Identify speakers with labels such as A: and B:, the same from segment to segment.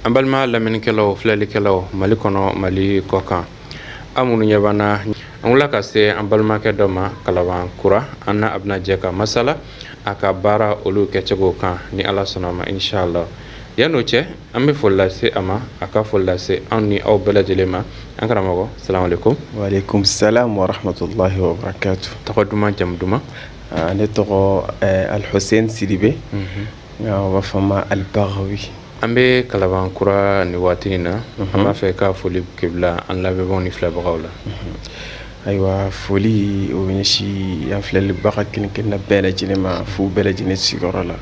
A: An balima lamɛnnikɛlaw, filɛlikɛlaw, Mali kɔnɔ, Mali kɔ kan, aw minnu ɲɛ b'an na, an wulila ka se an balimakɛ dɔ ma Kalaban Kura. An n'a a bɛna jɛ ka masala a ka baara olu kɛcogo kan, ni Ala sɔnna ma, inshallah. Yan'o cɛ, an bɛ foli lase a ma, a ka foli lase anw ni aw bɛɛ lajɛlen ma. An karamɔgɔ, salamalekun.
B: Waaleykum salam wa rahmatulahi wa barakatu.
A: Tɔgɔ duman, jamu duman?
B: Ne tɔgɔ Alhussein Sidibe, nka u b'a fɔ ma Albagawi.
A: An bɛ Kalaban Kura nin waati in na. An b'a fɛ ka foli bila an lamɛnbaaw ni filɛbagaw la.
B: Ayiwa, foli o bɛ ɲɛsin an filɛlibaga kelen kelenna bɛɛ lajɛlen ma, f'u bɛɛ lajɛlen sigiyɔrɔ la.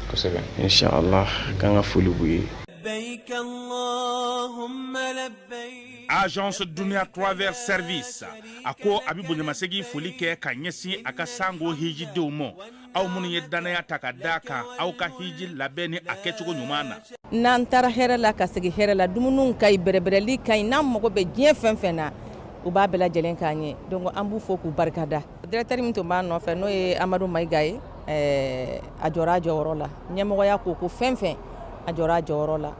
B: Inshallah, k'an ka foli b'u ye.
C: Agence Dunia Travel Service a ko a bɛ bonyamasegin foli kɛ ka ɲɛsin a ka sango hijidenw ma, aw minnu ye dannaya ta ka da kan aw ka hiji labɛn ni a kɛcogo ɲuman na.
D: N'an taara hɛrɛ la ka segin hɛrɛ la, dumuniw ka ɲi, bɛrɛbɛrɛli ka ɲi. N'an mago bɛ diɲɛ fɛn fɛn na, u b'a bɛɛ lajɛlen k'an ye. Donc an b'u fo k'u barikada. Directeur min tun b'a nɔfɛ, n'o ye Amadu Mayiga ye, a jɔra a jɔyɔrɔ la. Ɲɛmɔgɔya ko ko fɛn fɛn, a jɔra a jɔyɔrɔ la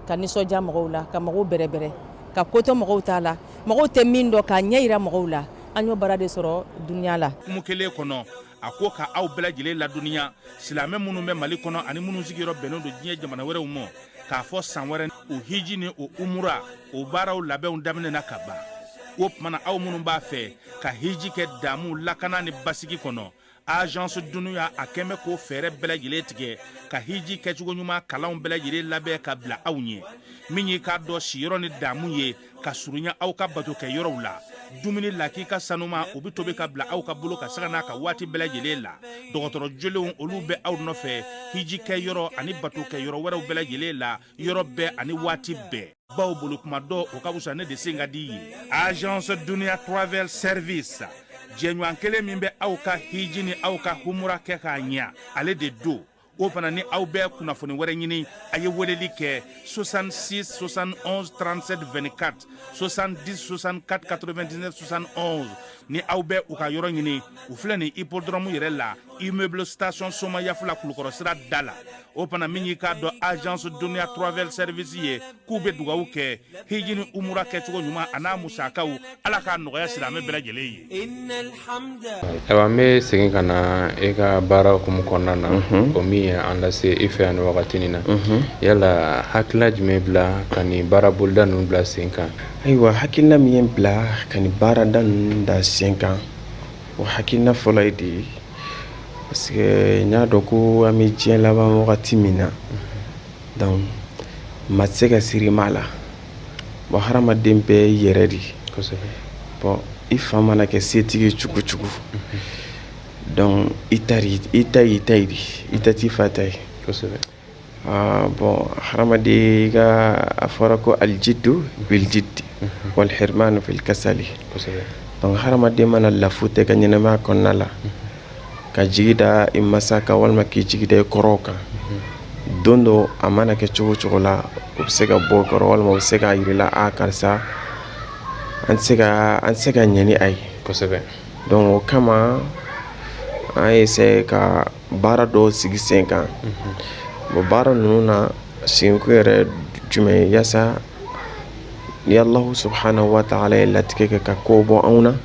D: ka nisɔndiya mɔgɔw la, ka mɔgɔw bɛrɛbɛrɛ, ka kotɔ mɔgɔw t'a la, mɔgɔw tɛ min dɔn, k'a ɲɛ yira mɔgɔw la. An y'o baara de sɔrɔ dunuya la.
C: Kumu kelen kɔnɔ, a ko ka aw bɛɛ lajɛlen ladɔnniya, silamɛ minnu bɛ Mali kɔnɔ ani minnu sigiyɔrɔ bɛnnen don diɲɛ jamana wɛrɛw ma, k'a fɔ san wɛrɛ o hiji ni o umura o baaraw labɛnw daminɛna ka ban. O tuma, aw minnu b'a fɛ ka hiji kɛ damu, lakana ni basigi kɔnɔ, Agence Dunuya a kɛn bɛ k'o fɛɛrɛ bɛɛ lajɛlen tigɛ ka hiji kɛcogo ɲuman kalanw bɛɛ lajɛlen labɛn ka bila aw ɲɛ. Min y'i k'a dɔn siyɔrɔ ni damu ye ka surunya aw ka bato kɛ yɔrɔw la, dumuni lakika sanuma, o bɛ tobi ka bila aw ka bolo ka saga n'a ka waati bɛɛ lajɛlen la. Dɔgɔtɔrɔ jolenw, olu bɛ aw nɔfɛ hiji kɛ yɔrɔ ani bato kɛ yɔrɔ wɛrɛw bɛɛ lajɛlen la, yɔrɔ bɛɛ ani waati bɛɛ. Baw bolo kuma dɔ o ka fisa ne de sen ka di ye. Agence Dunia Travel Service, jɛɲɔgɔn kelen min bɛ aw ka hiji ni aw ka humura kɛ k'a ɲɛ, ale de don. O fana ni aw bɛ kunnafoni wɛrɛ ɲini, a ye weleli kɛ 66 71 37 24, 70 64 99 71. Ni aw bɛ u ka yɔrɔ ɲini, u filɛ nin hippodrome yɛrɛ la, immeuble Station Somayafula, Kulukɔrɔ sira da la. O fana, min y'i k'a dɔn Agence Dunia Travel Service ye, k'u bɛ dugawu kɛ hiji ni umura kɛcogo ɲuman a n'a musakaw, Ala k'a nɔgɔya silamɛ bɛɛ lajɛlen ye.
A: Ayiwa, an bɛ segin ka na e ka baara hukumu kɔnɔna na, o min ye an lase i fɛ yan nin wagati in na. Yala hakilina jumɛn bila ka nin baara boloda ninnu bila sen kan?
B: Ayiwa, hakilina min ye bila ka nin baarada ninnu da sen kan, o hakilina fɔlɔ ye de ye, parce que n y'a dɔn ko an bɛ diɲɛ laban wagati min na, donc maa tɛ se ka siri maa la. Bon, hadamaden bɛɛ y'i yɛrɛ de ye. Bon, i fa mana kɛ setigi ye cogo cogo, donc i ta i ta y'i ta ye de, i ta t'i fa ta ye. Bon, hadamaden ka a fɔra ko aljiddu biljiddi wal hirmanu fil kasali. Donc hadamaden mana lafu tɛ ka ɲɛnamaya kɔnɔna la, ka jigi da i masa kan walima k'i jigi da i kɔrɔw kan, don dɔ a mana kɛ cogo cogo la, o bɛ se ka bɔ o kɔrɔ walima o bɛ se k'a yir'i la: a karisa, an tɛ se ka ɲɛ ni a ye. Donc o kama, an essayer ka baara dɔw sigi sen kan. Bon, baara ninnu na sigikun yɛrɛ jumɛn ye? Yaasa ni Alahu subhanahu wa ta'ala ye latigɛ kɛ ka ko bɔ anw na,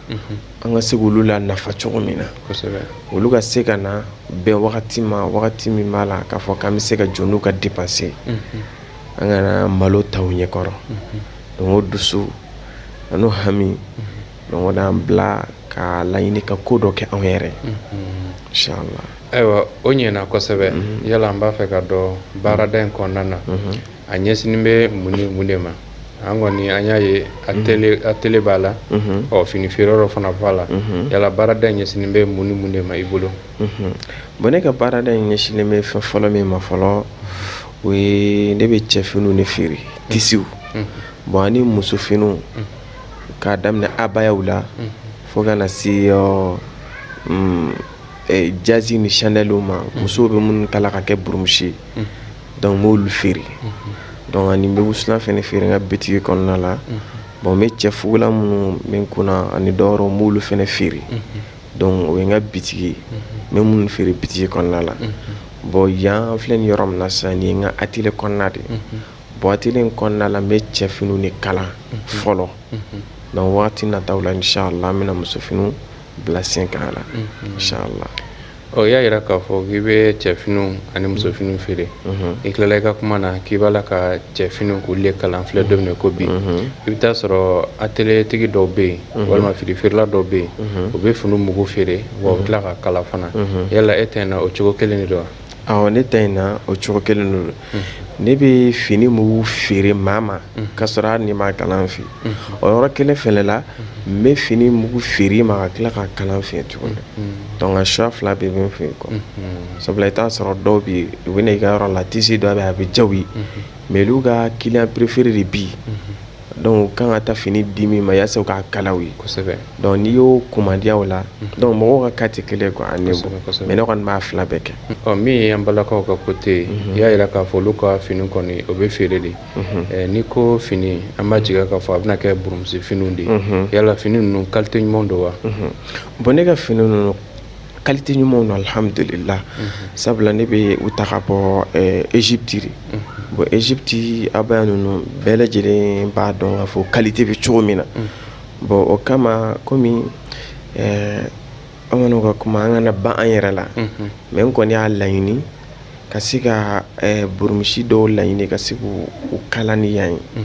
B: an ka se k'olu la nafa cogo min na, olu ka se ka na bɛn wagati ma, wagati min b'a la k'a fɔ k'an bɛ se ka jɔ n'u ka dépense, an kana malo ta u ɲɛkɔrɔ. Donc o dusu an'o hami, donc o d'an bila ka laɲini ka ko dɔ kɛ anw yɛrɛ, inshallah.
A: Ayiwa, o ɲɛna kosɛbɛ. Yala an b'a fɛ ka dɔn, baarada in kɔnɔna na, a ɲɛsinnen bɛ mun ni mun de ma? An kɔni an y'a ye atelier b'a la, ɔ fini feere yɔrɔ fana b'a la. Yala baarada in ɲɛsinnen bɛ mun ni mun de ma i bolo?
B: Bon, ne ka baarada in ɲɛsinnen bɛ fɛn fɔlɔ min ma fɔlɔ, o ye ne bɛ cɛfiniw de feere, tisiw, bon, ani musofiniw, k'a daminɛ abayaw la fo ka na se jazi ni chandeliw ma, musow bɛ minnu kala ka kɛ burumusi ye. Donc n b'olu feere. Donc ani n bɛ wusulan fɛnɛ feere n ka bitigi kɔnɔna la. Bon, n bɛ cɛ fugulan minnu bɛ n kunna ani dɔwɛrɛw, n b'olu fɛnɛ feere. Donc o ye n ka bitigi ye, n bɛ minnu feere bitigi kɔnɔna la. Bon, yan an filɛ nin yɔrɔ min na sisan, nin ye n ka atelier kɔnɔna de ye. Bon, atelier in kɔnɔna la, n bɛ cɛfiniw de kala fɔlɔ. Donc waati nataw la, inshallah, an bɛna musofiniw bila sen kan a la, inshallah.
A: Ɔ, i y'a yira k'a fɔ k'i bɛ cɛfiniw ani musofiniw feere. I tilala i ka kuma na k'i b'a la ka cɛfiniw k'olu de kalan. Filɛ don min ko bi, i bɛ taa sɔrɔ atelier tigi dɔw bɛ yen walima fini feerela dɔw bɛ yen, u bɛ fini mugu feere wa u bɛ tila ka kala fana. Yala e ta in na, o cogo kelen de don wa?
B: Awɔ, ne ta in na, o cogo kelen de don. Ne bɛ fini mugu feere maa ma k'a sɔrɔ hali ni m'a kalan fɛ yen, o yɔrɔ kelen fɛnɛ la, n bɛ fini mugu feere i ma ka tila ka kalan fɛ yen tuguni. Donc a choix fila bɛɛ bɛ n fɛ yen quoi. Sabula i t'a sɔrɔ dɔw bɛ yen, u bɛ na i ka yɔrɔ la, tissu dɔ bɛ yen, a bɛ diya u ye, mais olu ka client préféré de bɛ yen. Donc u kan ka taa fini di min ma yaasa u k'a kala u ye. Donc n'i y'o kumandiya o la, donc mɔgɔw ka cas tɛ kelen ye quoi, ani mais ne kɔni b'a fila bɛɛ kɛ.
A: Ɔ, min ye an balakaw ka côté ye, i y'a yira k'a fɔ olu ka fini kɔni, o bɛ feere de. N'i ko fini, an b'a jigiya k'a fɔ a bɛna kɛ burumusi finiw de ye. Yala fini ninnu qualité ɲuman don wa?
B: Bon, ne ka fini ninnu qualité ɲumanw don, alhamdulillah. Sabula ne bɛ u ta ka bɔ Égypte de. Bon, Égypte abaya ninnu, bɛɛ lajɛlen b'a dɔn k'a fɔ qualité bɛ cogo min na. Bon, o kama, komi bamananw ka kuma, an kana ban an yɛrɛ la, mais n kɔni y'a laɲini ka se ka burumusi dɔw laɲini ka se k'u kala ni yan ye.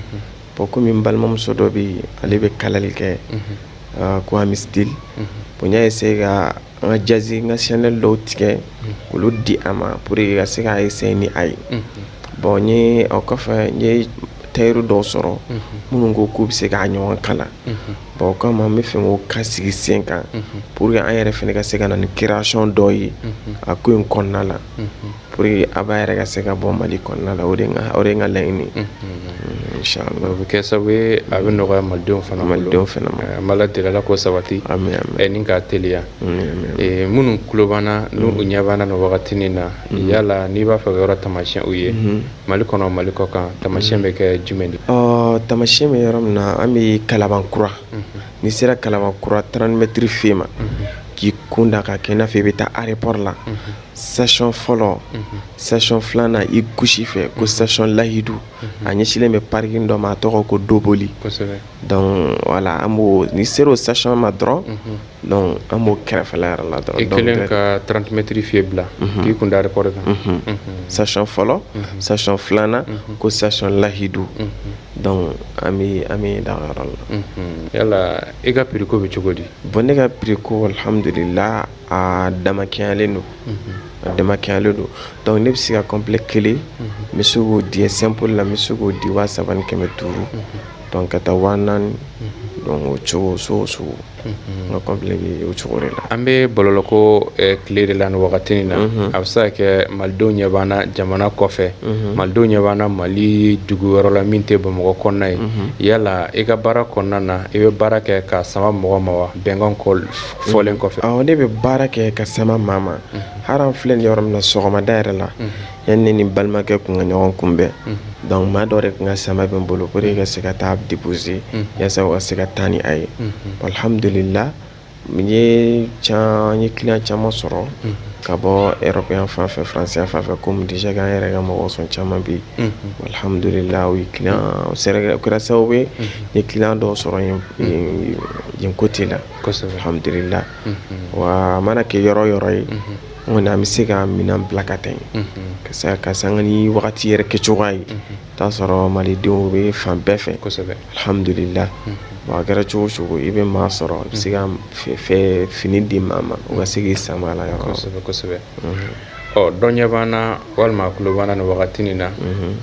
B: Bon, komi n balimamuso dɔ bɛ yen, ale bɛ kalali kɛ ko Ami Style. Bon, n y'a essayer ka n ka jersey, n ka Chanel dɔw tigɛ k'olu di a ma pour que ka se k'a essayer ni a ye. Bon, n ye o kɔfɛ, n ye tailleur dɔw sɔrɔ minnu ko k'u bɛ se k'a ɲɔgɔn kala. Bon, o kama n bɛ fɛ k'o ka sigi sen kan pour que an yɛrɛ fɛnɛ ka se ka na ni création dɔ ye a ko in kɔnɔna la, pour que abaya yɛrɛ ka se ka bɔ Mali kɔnɔna la. O de ye n ka laɲini ye, inchallah.
A: O bɛ kɛ sababu ye, a bɛ nɔgɔya malidenw fana bolo.
B: Malidenw fana ma.
A: An b'Ala deli, Ala k'o sabati.
B: Amin, amin.
A: Ni k'a teliya. Minnu tulo b'an na, n'u ɲɛ b'an na nin wagatinin na, yala n'i b'a fɛ ka yɔrɔ taamasiyɛn u ye Mali kɔnɔ, Mali kɔ kan, taamasiyɛn bɛ kɛ jumɛn de?
B: Ɔ, taamasiyɛn bɛ yɔrɔ min na, an bɛ Kalabankura. N'i sera Kalabankura 30 mètres fɛ ma, k'i kun da ka kɛ i n'a fɔ i bɛ taa aéroport la, station fɔlɔ, station filanan, i gauche fɛ, ko station Lahidu, a ɲɛsinlen bɛ parking dɔ ma, a tɔgɔ ko Doboli. Donc voilà, an b'o, n'i sera o station ma dɔrɔn, donc an b'o kɛrɛfɛla yɛrɛ la dɔrɔn.
A: I kɛlen ka 30 mètres fiyɛ bila k'i kun da aéroport kan.
B: Station fɔlɔ, station filanan, ko station Lahidu. Donc an bɛ da yɔrɔ la.
A: Yala i ka prix ko bɛ cogo di?
B: Bon, ne ka prix ko, alhamdulillah, a damakɛɲalen don, a damakɛɲalen don. Donc ne bɛ se ka complet kelen, n bɛ se k'o di simple la, n bɛ se k'o di 3500, donc ka taa 4000. Donc o cogo so o sugu, n ka complet bɛ o cogo de la.
A: An bɛ bɔlɔlɔko tile de la nin wagati in na. A bɛ se ka kɛ malidenw ɲɛ b'an na jamana kɔfɛ, malidenw ɲɛ b'an na Mali dugu wɛrɛ la min tɛ Bamakɔ kɔnɔna ye. Yala i ka baara kɔnɔna na, i bɛ baara kɛ ka sama mɔgɔ ma wa, bɛnkan fɔlen kɔfɛ?
B: Awɔ, ne bɛ baara kɛ ka sama maa ma. Hali an filɛ nin yɔrɔ min na, sɔgɔmada yɛrɛ la, yanni ne ni n balimakɛ kun ka ɲɔgɔn kunbɛn, donc maa dɔ de kun ka sama bɛ n bolo pour que ka se ka taa déposer yaasa u ka se ka taa ni a ye. Alhamdulillah, n ye client caman sɔrɔ ka bɔ européen fan fɛ, français fan fɛ, komi déjà k'an yɛrɛ ka mɔgɔ sɔn caman bɛ yen. Alhamdulillah, o ye client o sera o kɛra sababu ye n ye client dɔw sɔrɔ yen côté la. Alhamdulillah. Wa a mana kɛ yɔrɔ o yɔrɔ ye, n kɔni an bɛ se ka minɛn bila ka taa yen ka se ka sanga ni wagati yɛrɛ kɛcogoya ye. I t'a sɔrɔ malidenw bɛ fan bɛɛ fɛ. Alhamdulillah. Bon, a kɛra cogo o cogo, i bɛ maa sɔrɔ, i bɛ se ka fini di maa ma, o ka se k'i sama a la yɔrɔ.
A: Kosɛbɛ, kosɛbɛ. Ɔ, dɔ ɲɛ b'an na walima a tulo b'an na nin wagati in na,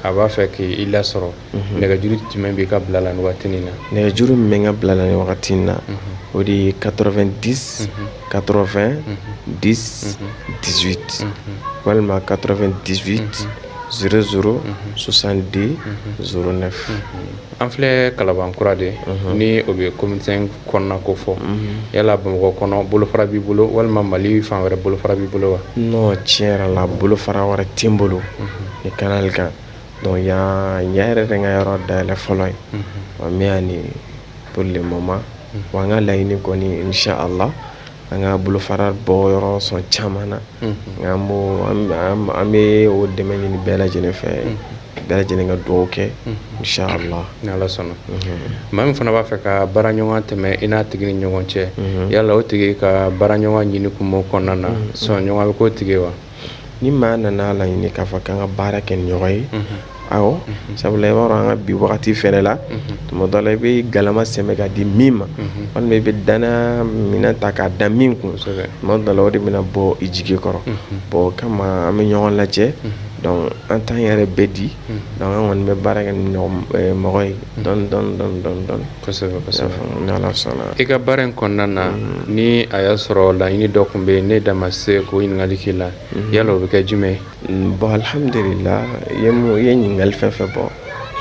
A: a b'a fɛ k'i lasɔrɔ, nɛgɛjuru jumɛn b'i ka bila la nin waati in na?
B: Nɛgɛjuru min bɛ n ka bila la nin wagati in na, o de ye 90 80 10 18 walima 98 00 62 09.
A: An filɛ Kalabankura de, ni o bɛ commune 5 kɔnɔna ko fɔ. Yala Bamakɔ kɔnɔ bolofara b'i bolo walima Mali fan wɛrɛ bolofara b'i bolo wa?
B: Non, tiɲɛ yɛrɛ la, bolofara wɛrɛ tɛ n bolo ni canal kan. Donc yan yan yɛrɛ de n ka yɔrɔ dayɛlɛ fɔlɔ ye. Wa n bɛ yan nin pour le moment. Wa an ka laɲini kɔni, inshallah, an ka bolofara bɔ yɔrɔ sɔn caman na, nka an b'o an bɛ o dɛmɛ ɲini bɛɛ lajɛlen fɛ. Bɛɛ lajɛlen ka dugawu kɛ, inshallah.
A: Ni Ala sɔnna. Maa min fana b'a fɛ ka baara ɲɔgɔn tɛmɛ i n'a tigi ni ɲɔgɔn cɛ, yala o tigi ka baara ɲɔgɔn ɲini kun b'o kɔnɔna na, sɔn ɲɔgɔn bɛ k'o tigi wa?
B: Ni maa nana laɲini k'a fɔ k'an ka baara kɛ ni ɲɔgɔn ye, awɔ, sabula i b'a dɔn an ka bi wagati fɛnɛ la, tuma dɔ la i bɛ galama sɛmɛ ka di min ma, walima i bɛ danaya minɛn ta k'a da min kun, tuma dɔ la o de bɛna bɔ i jigi kɔrɔ. Bon, o kama an bɛ ɲɔgɔn lajɛ, donc an t'an yɛrɛ bɛɛ di, donc an kɔni bɛ baara kɛ ni ɲɔgɔn mɔgɔ ye dɔɔni dɔɔni dɔɔni dɔɔni dɔɔni.
A: Kosɛbɛ kosɛbɛ.
B: Ni Ala sɔnna.
A: I ka baara in kɔnɔna na, ni a y'a sɔrɔ laɲini dɔ tun bɛ yen ne da ma se k'o ɲininkali k'i la, yala o bɛ kɛ jumɛn ye?
B: Bon, alhamdulillah, i ye ɲininkali fɛn fɛn bɔ,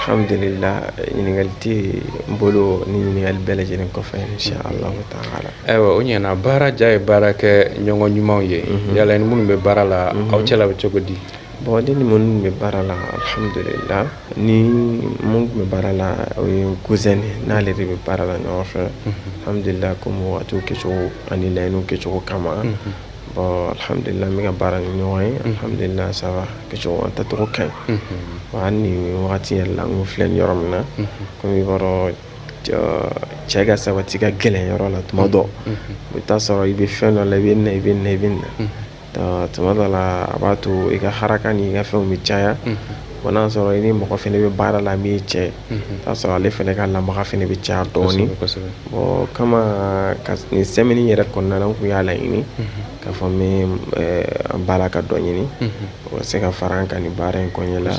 B: alhamdulillah, ɲininkali tɛ n bolo ni ɲininkali bɛɛ lajɛlen kɔfɛ, inshallah ta'ala.
A: Ayiwa, o ɲɛna. Baara ja ye baara kɛ ɲɔgɔn ɲumanw ye, yala ni minnu bɛ baara la, aw cɛla bɛ cogo di?
B: Bon, ne ni minnu bɛ baara la, alhamdulillah, ni mun bɛ baara la, o ye n cousin ye, n'ale de bɛ baara la ɲɔgɔn fɛ, alhamdulillah, komi wagatiw kɛcogo ani laɲiniw kɛcogo kama. Bon, alhamdulillah, n bɛ ka baara ni ɲɔgɔn ye, alhamdulillah, ça va, kɛcogo an tacogo ka ɲi. Wa hali ni wagati yɛrɛ la, n ko filɛ nin yɔrɔ min na, komi i b'a dɔn cɛ ka sabati ka gɛlɛn yɔrɔ la tuma dɔ, i bɛ taa sɔrɔ i bɛ fɛn dɔ la, i bɛ na i bɛ na i bɛ na, tuma dɔ la a b'a to i ka haraka ni i ka fɛnw bɛ caya. Bon, n'a sɔrɔ i ni mɔgɔ fɛnɛ bɛ baara la min ye cɛ, i t'a sɔrɔ ale fɛnɛ ka lamaga fɛnɛ bɛ caya dɔɔni. Bon, kama ka nin semaine yɛrɛ kɔnɔna na, n kun y'a laɲini k'a fɔ n bɛ an baara ka dɔ ɲini, o ka se ka fara an kan nin baara in kɔɲɛ la,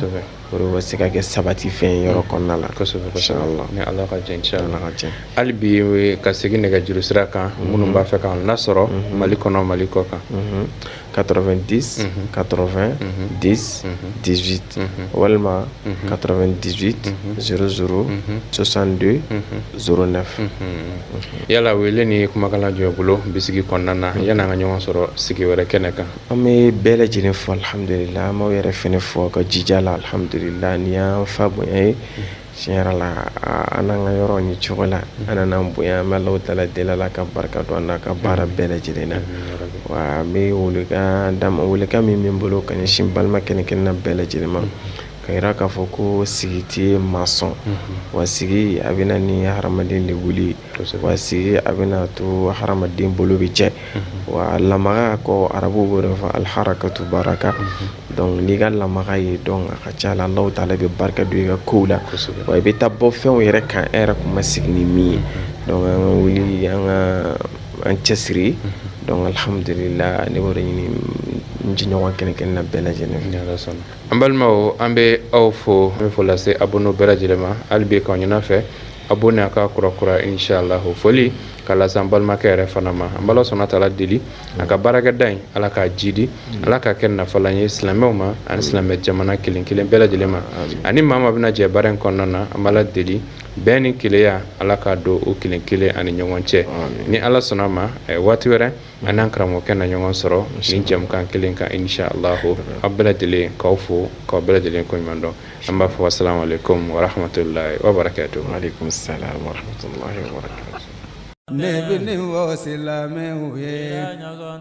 B: o de bɛ se ka kɛ sabati fɛn ye yɔrɔ kɔnɔna la.
A: Kosɛbɛ kosɛbɛ. Ni Ala ka jɛ, inshallah. Ala ka jɛ. Hali bi ka segin nɛgɛjuru sira kan, minnu b'a fɛ k'an lasɔrɔ Mali kɔnɔ, Mali kɔ kan.
B: 90 80 10 18 walima 98 00 62 09.
A: Yala wele ni kumakan jumɛn bolo bisigi kɔnɔna na yan'an ka ɲɔgɔn sɔrɔ sigi wɛrɛ kɛnɛ kan?
B: An bɛ bɛɛ lajɛlen fɔ, alhamdulillah, an b'aw yɛrɛ fɛnɛ fɔ ka jija la, alhamdulillah, nin y'an fa bonya ye. Tiɲɛ yɛrɛ la, an n'an ka yɔrɔ ni cogo la, an nana bonya, an bɛ Alahu taala deli, Ala ka barika don an n'a ka baara bɛɛ lajɛlen na. Wa an bɛ welekan d'a ma, welekan min bɛ n bolo ka ɲɛsin balima kelen kelenna bɛɛ lajɛlen ma, ka yira k'a fɔ ko sigi tɛ maa sɔn, wa sigi a bɛ na ni hadamaden de wuli, wa sigi a bɛna to hadamaden bolo bɛ jɛ, wa lamaga kɔ arabuw b'o de fɔ alharakatu baraka. Donc n'i ka lamaga ye, donc a ka ca la Alahu taala bɛ barika don i ka kow la, wa i bɛ taa bɔ fɛnw yɛrɛ kan e yɛrɛ kun ma sigi ni min ye. Donc an ka wuli, an ka an cɛsiri. Donc alhamdulillah, ne b'o de ɲini n jɛɲɔgɔn kelen kelenna bɛɛ lajɛlen fɛ.
A: An balimaw, an bɛ aw fo, an bɛ foli lase abonné bɛɛ lajɛlen ma, hali bi k'aw ɲini fɛ abonné a ka kura kura, inshallah. Foli ka lase an balimakɛ yɛrɛ fana ma. An b'Ala sɔnna taala deli a ka baarakɛda in, Ala k'a jidi, Ala k'a kɛ nafalan ye silamɛw ma ani silamɛ jamana kelen kelen bɛɛ lajɛlen ma, ani maa maa bɛna jɛ baara in kɔnɔna na, an b'Ala deli bɛn ni keleya, Ala k'a don o kelen kelen ani ɲɔgɔn cɛ. Ni Ala sɔnna ma, waati wɛrɛ an n'an karamɔgɔkɛ na ɲɔgɔn sɔrɔ nin jɛmukan kelen kan, inshallah. Aw bɛɛ lajɛlen k'aw fo, k'aw bɛɛ lajɛlen koɲuman dɔn. An b'a fɔ assalamu alaikum wa rahmatullahi wa barakatuh.
B: Wa alaikum salam wa rahmatullahi wa barakatuh.
E: Ne bɛ nin fɔ silamɛw ye,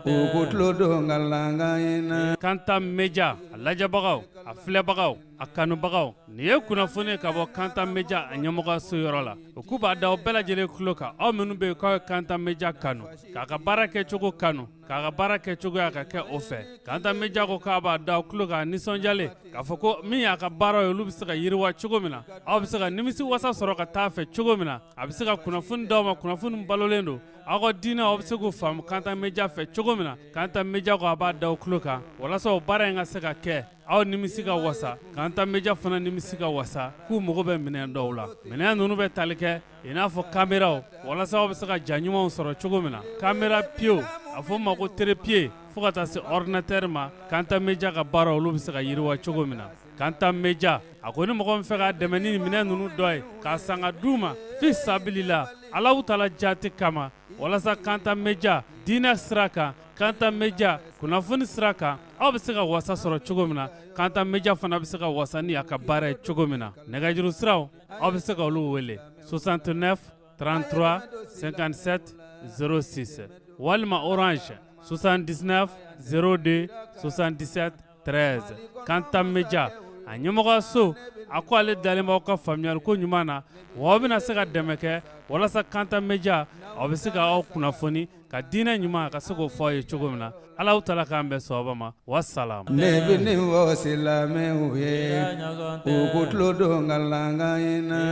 E: u k'u tulo don n ka lankan in na.
F: Kanta Media, a lajɛbagaw, a filɛbagaw, a kanubagaw, nin ye kunnafoni ka bɔ Kanta Media a ɲɛmɔgɔ so yɔrɔ la. O k'u b'a da aw bɛɛ lajɛlen tulo kan, aw minnu bɛ yen k'aw ye Kanta Media kanu, k'a ka baara kɛcogo kanu, k'a ka baara kɛcogoya ka kɛ o fɛ. Kanta Media ko k'a b'a da aw tulo kan nisɔndiyalen k'a fɔ ko min y'a ka baara ye, olu bɛ se ka yiriwa cogo min na, aw bɛ se ka nimisi wasa sɔrɔ ka taa fɛ cogo min na, a bɛ se ka kunnafoni d'aw ma, kunnafoni balolen don aw ka diinɛ, aw bɛ se k'o faamu Kanta Media fɛ cogo min na. Kanta Media ko a b'a da aw tulo kan walasa o baara in ka se ka kɛ, aw nimisi ka wasa, Kanta Media fana nimisi ka wasa, k'u mago bɛ minɛn dɔw la. Minɛn ninnu bɛ tali kɛ i n'a fɔ caméraw, walasa aw bɛ se ka ja ɲumanw sɔrɔ cogo min na, caméra pied, a fɔ ma ko trépied, fo ka taa se ordinateur ma. Kanta Media ka baara olu bɛ se ka yiriwa cogo min na. Kanta Media a ko ni mɔgɔ min fɛ k'a dɛmɛ ni minɛn ninnu dɔ ye k'a san ka d'u ma fi sabilila, Alahu taala jati kama, walasa Kanta Media diinɛ sira kan, Kanta Media kunnafoni sira kan, aw bɛ se ka wasa sɔrɔ cogo min na, Kanta Media fana bɛ se ka wasa ni a ka baara ye cogo min na. Nɛgɛjuru siraw, aw bɛ se ka olu wele 69 33 57 06 walima Orange 79 02 77 13. Kanta Media A ɲɛmɔgɔso a ko ale dalen b'aw ka faamuyaliko ɲuman na, wa aw bɛna se ka dɛmɛ kɛ walasa Kanta Media aw bɛ se ka aw kunnafoni ka diinɛ ɲuman ka se k'o fɔ aw ye cogo min na. Ala taala k'an bɛn sawaba ma. Wasalam.
E: Ne bɛ nin fɔ silamɛw ye, u k'u tulo don n ka lankan in na.